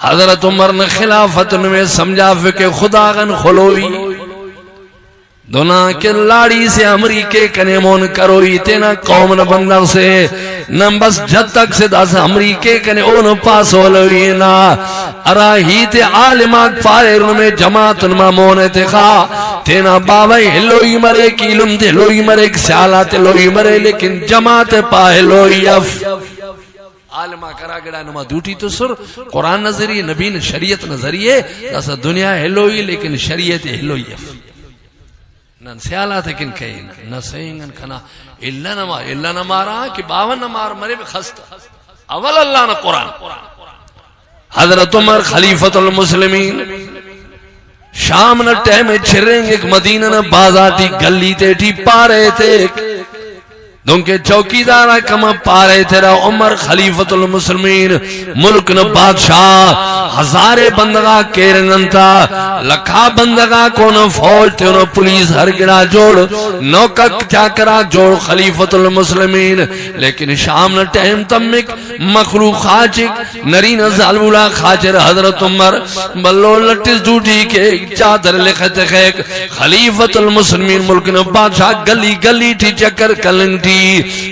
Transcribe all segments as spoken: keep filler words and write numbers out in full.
حضرت عمر نا خلافت نمے سمجھافک کہ خدا غان خلوئی۔ دنا کہ لاڑی سے امریکہ کنے مون کروئی، تینا قوم نا بندغ سے نن بس جتک سے داسہ امریکہ کنے اون پاسو ہلوئی نا۔ ہرا ہیت عالم آک پاریر نمے جماعت نما مون تخا، تینا باوہ ہلوئی مریک، ایلم تے ہلوئی مریک، سیالات ہلوئی مرے، لیکن جماعت پا ہلوئی اف۔ عالم آک ہرا گڑا نما دوٹی تسر، قرآن نا ذریعے، نبی نا شریعت نا ذریعے، داسہ دنیا ہلوئی لیکن شریعت ہلوئی اف۔ نن سیال آتے کن کہینہ، نہ سینگ ان کنا الہ نما، الہ نمارا کہ باوہ نمار مرے بے خستہ۔ اول اللہ نا قرآن۔ حضرت عمر خلیفۃ المسلمین شام نا ٹائم چھرینگک، مدینہ نا بازار ٹی گلی تیٹی پارے تیک۔ دنکہ چوکیدار آ کما پارے تیرا عمر خلیفۃ المسلمین، ملک نا بادشاہ، ہزارے بندغ آ کیرنگ انتا، لکھا بندغ آ کون فوج تے انو پولیس ہر گڑا جوڑ، نوکک چاکرا جوڑ خلیفۃ المسلمین۔ لیکن شام نا ٹائم تمک، مخلوق خاچک، نرینہ زالبولا خاچر حضرت عمر، بلو لٹس دوٹی کے چادر لخت خیک، خلیفۃ المسلمین ملک نا بادشاہ گلی گلی ٹی چکر کلنگ ٹی۔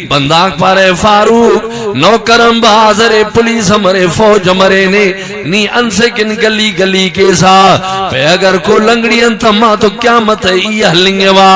بندغ پارے فاروق، نوکر ہم بھاز ارے، پولیس ہم ارے، فوج ہم ارے نے، نی انسے کن گلی گلی کیسا؟ پہ اگر کو لنگڑی انت ما تو قیامت ای ہلنگ وا،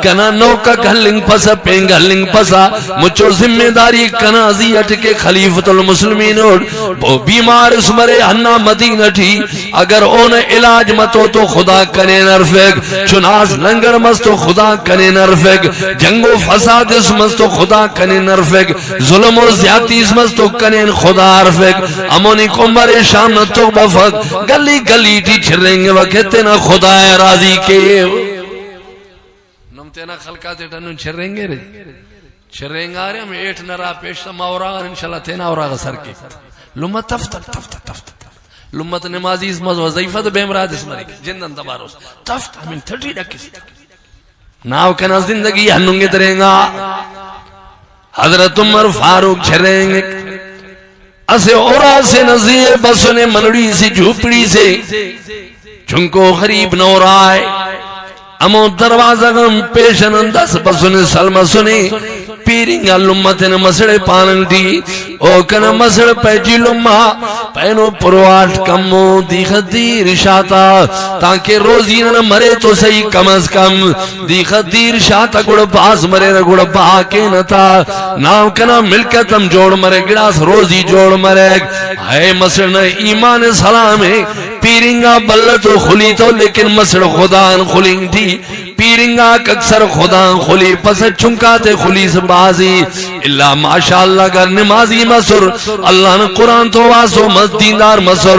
کنا نوکک ہلنگ پسہ، پینگ ہلنگ پسہ، مچو ذمہ داری کنا زی اٹ کے خلیفۃ المسلمین اٹ۔ او بیمار اس مرے ہندا مدینہ ٹی، اگر اونا علاج متو تو خدا کنین ہرفک، چناس لنگڑ مس تو خدا کنین ہرفک، جنگ و فساد اس مس تو خدا کنین ہرفک، ظلم و زیادتی اس مس تو کنین خدا ہرفک۔ امونی عمر شام نا تغ بفک، گلی گلی ٹی چھرینگوک تینا خدا ءِ راضی کیو۔ نم تینا خلقاتے ٹنن چھرینگرے۔ چھرینگارے ہم ایٹ نرا پیش تما اوراغ انشاءاللہ تینا اوراغ سر کے۔ لمہ تفت، تفت، تفت، تفت۔ لمہ تے نمازی اس مس وظیفہ تے بے مراد اس مریک۔ جندن تباروس۔ تفت، ہمین تھٹی ڈکس۔ ناو کنا زندگی ہنونگے درینگا۔ حضرت عمر فاروق چھرینگک۔ اسہ اُرا سے نا زی ءِ بسنے، منڑی سے، جھوپڑی سے، چنکو غریب نا اُرا ءِ۔ ہمو دروازہ غان پیشن انداز بسنے، سلمسنے، پیرنگا لمہ تینا مسڑ ءِ پاننگ ٹی، او کنا مسڑ پائے جی لمہ، پینو پرواٹ کمو، دیخہ دیر شاتا، تاکہ روزی ننا مرے تو سہی کم از کم۔ دیخہ دیر شاتا گڑا بھاز مریرہ، گڑا بہا کینہ تا۔ ناو کنا ملکت ہم جوڑ مریک، گڑاس روزی جوڑ مریک۔ اے مسڑ نا ایمان سلام ءِ، پیرنگا بلہ تو خلی تو، لیکن مسڑ خدا آن خلنگ ٹی۔ پیرنگاک اکثر خدا آن خلیپسہ، چنکاتے خلیس بھازی۔ الا ماشاءاللہ اگر نمازی مسر، اللہ نا قرآن تو واسو مس، دیندار مسر،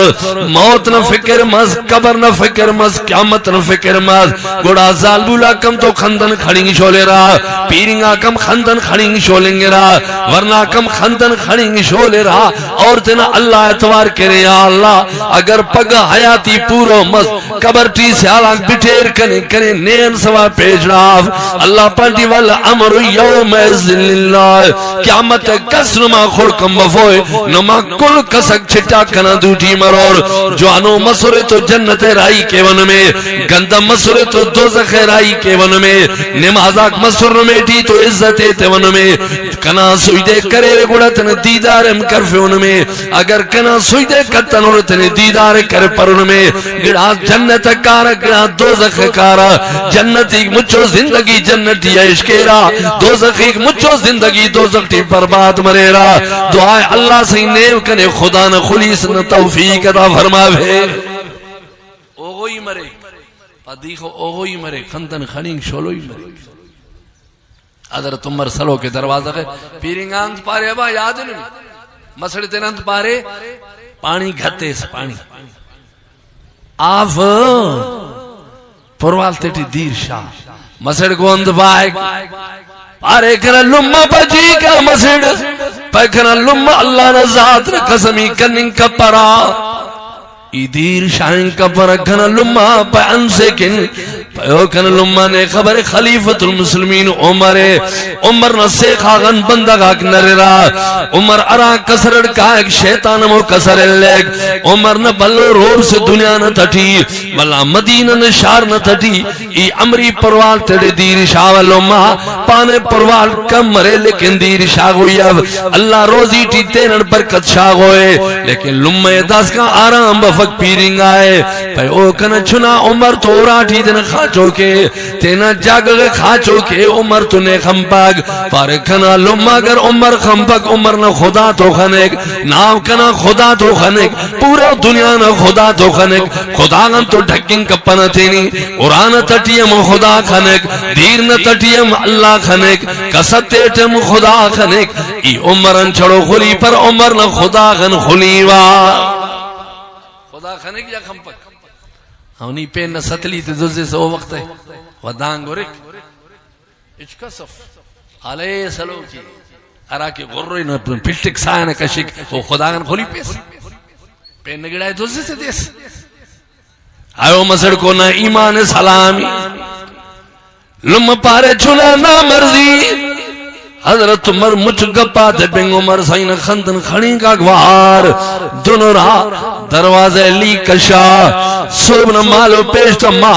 موت نا فکر مس، قبر نا فکر مس، قیامت نا فکر مس، گڑا زالبولاک ہم تو خندن خڑینگ شولیرہ، پیرنگاک ہم خندن خڑینگ شولنگرہ، ورناک ہم خندن خڑینگ شولیرہ، اور تینا اللہ اتوار کرے، یا اللہ، اگر پگہ حیاتی پورو مس، قبر ٹی سیالاک بٹیر کنے، کنے نے آن سوا پیش ڈاف۔ اللہ پاک ٹی والامر یومئذ للہ۔ قیامت کس نما خڑک ہم بفوئے، نما کل کسک چھٹا کنا دوٹی مرور۔ جوانو مسرے تو جنت راہی کیوہ نمے، گندہ مسرے تو دوزخ راہی کیوہ نمے، نمازاک مسر نمے ٹی تو عزت ایتیوہ نمے۔ کنا سجدے کرے گڑا تینا دیدار ہم کرفیو نمے۔ اگر کنا سجدے کتنور تینے دیدار کرپرون میں، گڑاس جنت کارہ، گڑاس دوزخ کارہ۔ جنتیک مچو زندگی جنت ٹی عیش کیرہ، دوزخیک مچو زندگی دوزخ ٹی برباد مریرہ۔ دعا ءِ اللہ سہی نیو کنے خدا نا خلیس نا توفیق عطا فرماوے۔ اوغوئی مرے، پدیخو اوغوئی مرے، خندن خننگ شولوئی مرے۔ حضرت عمر سلوک دروازہ غے، پیرنگا انت پارے ابا، یاد نمے؟ مسڑ تینا انت پارے؟ پانی گھتیس، پانی۔ آف پروال تیٹی دیر شاہ۔ مسڑ کو انت پائے؟ پارے کنا لمہ بجی کا مسڑ۔ پائے کنا لمہ اللہ نا ذات نا قسمی کننگ کپرا۔ ای دیر شاہنگ کپرہ کنا لمہ پہ انسے کن، پیو کنا لمہ نے خبر خلیفۃ المسلمین عمر اے۔ عمر نا سیخا غن بندغ آک نررہ۔ عمر ہرا کسر اٹ کائک، شیطان ہمو کسر الیک۔ عمر نا بھلو روب سے دنیا نا تٹی، بھلا مدینہ نا شار نا تٹی ای امری پروال تیڑے دیر شاغ لمہ، پانے پروال کم مرے لیکن دیر شاغوئی اف، اللہ روزی ٹی تینٹ برکت شاغوئے، لیکن لمہ داسکان آرام بفک پیرنگائے۔ پائے او کنا چنا عمر تو اراٹی تینا خاچو کے، تینا جاگہ غے خاچو کے، عمر تو نے خنپک۔ پارے کنا لمہ اگر عمر خنپک، عمر نا خدا تو خنک، ناو کنا خدا تو خنک، پورا دنیا نا خدا تو خنک، خدا غان تو ڈھکنگ کپنہ تینی۔ قرآن تٹی ہم خدا خنک، دیر نا تٹی ہم اللہ خنک، کسہ تیٹ ہم خدا خنک۔ ای عمر آن چڑو خلی پر عمر نا خدا غان خلیوا۔ خدا خنک یا خنپک؟ او نی پین نا ستلی تے دزسہ او وخت ءِ و دانگ ہرک۔ ہچ کس اف۔ حالے سلوکی ہرا کہ غرے نا پلٹک ساہ نا کشک، او خدا غان خلیپیس۔ پین نا گڑا ءِ دزسہ تیس۔ آیو مسڑ کو نا ایمان سلامی۔ لمہ پارے چنا نا مرضی۔ حضرت عمر مچ گپ آتے بنگ، عمر سائیں نا خندن خڑینک آک وار۔ دنرا دروازہ لی کشا۔ صوب نا مالو پیش تما۔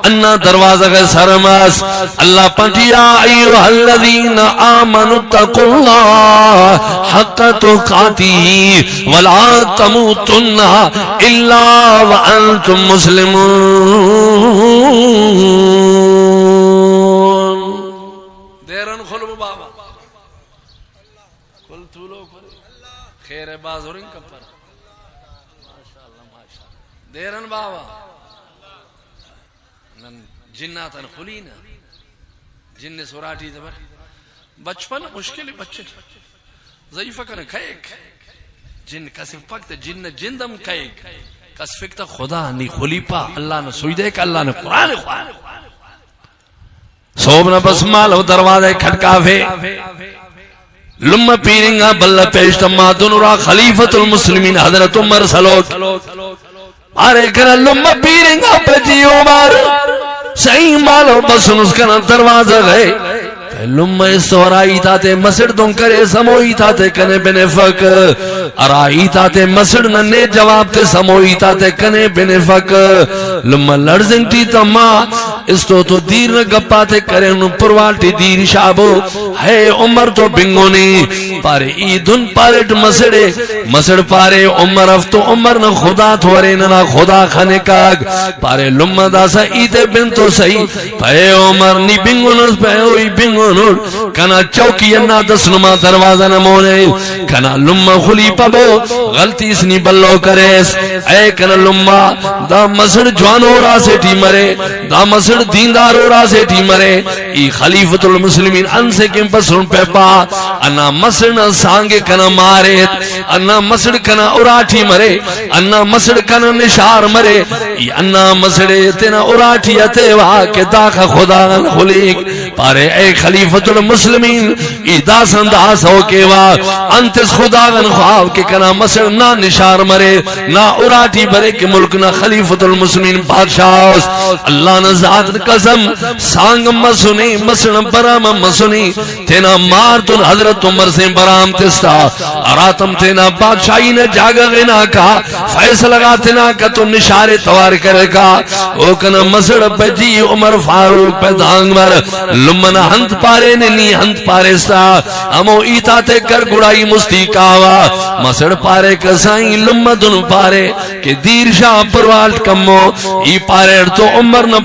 انا دروازہ غے سر مس۔ اللہ پاک یا ایھا الذین آمنوا اتقوا اللہ حق تقاتہ ولا تموتن الا وانتم مسلمون۔ دیرن خلو بابا۔ کل تولو کل۔ خیر باز ہرنگ کپر۔ ماشاءاللہ، ماشاءاللہ۔ دیرن بابا۔ نن جنات آن خلینہ۔ جن اس اراٹی تبر۔ بچپن مشکل ءِ بچٹ۔ ضعیفہ کنے کہیک۔ جن کسفپک تہ جن نا جند ہم کہیک۔ کسفک تہ خدا نی خلیپہ، اللہ نا سجدہ ءِ کہ اللہ نا قرآن ءِ خوان۔ صوب نا بس مالو دروازہ ءِ کھٹکافے۔ لمہ پیرنگا بلہ پیش تما دنرا خلیفۃ المسلمین حضرت عمر سلوک۔ پارے کنا لمہ پیرنگا پجی عمر۔ صحیح مالو بسنس کنا دروازہ غے۔ لمہ اس تو ہرا ہیت آتے مسڑ دن کریس ہمو ہیت آتے کنے بنفک۔ ہرا ہیت آتے مسڑ نا نے جواب تس ہمو ہیت آتے کنے بنفک۔ لمہ لڑزنگ ٹی تما۔ استو تو دیر نا گپ آتے کرینو، پروال ٹی دیر شابو۔ ہے عمر تو بنگونے۔ پارے ای دن پاریٹ مسڑے۔ مسڑ پارے عمر اف تو عمر نا خدا تو ارے، ننا خدا خنکاک۔ پارے لمہ داسہ ای تے بن تو سہی۔ پائے عمر نی بنگن اس، پائے او ای بنگن اٹ۔ کنا چوکی انا دس نما دروازہ نا مونے۔ کنا لمہ خلیپہ بو، غلطی اس نی بھلو کریس۔ اے کنا لمہ، دا مسڑ جوانو اراس ٹی مرے، دا مسڑ دیندارو اراس ٹی مرے۔ ای خلیفۃ المسلمین انسے کن بسن پیپا، انا مسڑ نا سانگ کنا ماریت، انا مسڑ کنا اراٹی مرے، انا مسڑ کنا نشار مرے، ای انا مسڑے تینا اراٹی اتیوا کہ داخہ خدا غان خلیک۔ پارے اے خلیفۃ المسلمین، ای داسہ انداز ہو کیوا، انت اس خدا غان خواو کہ کنا مسڑ نا نشار مرے، نا اراٹی برے کہ ملک نا خلیفۃ المسلمین بادشاہ اس۔ اللہ نا ذات قسم، سانگ مسنے، مسڑ برام مسنے، تینا مار تون حضرت عمر سے برام تستا، ہراتم تینا بادشاہی نا جاگہ غنا کا، فیصلہ غا تینا کتو نشارے توار کرکا۔ او کنا مسڑ پجی عمر فاروق پہ دانگ مر۔ لمہ نا ہنت پارے نے، نی ہنت پاریستا؟ ہمو ہیت آتے کر گڑا ای مستی کاوا۔ مسڑ پارے کہ سائیں لمہ دن پارے کہ دیر شاہ پرواٹ کمو۔ ای پارے اڑ تو عمر نا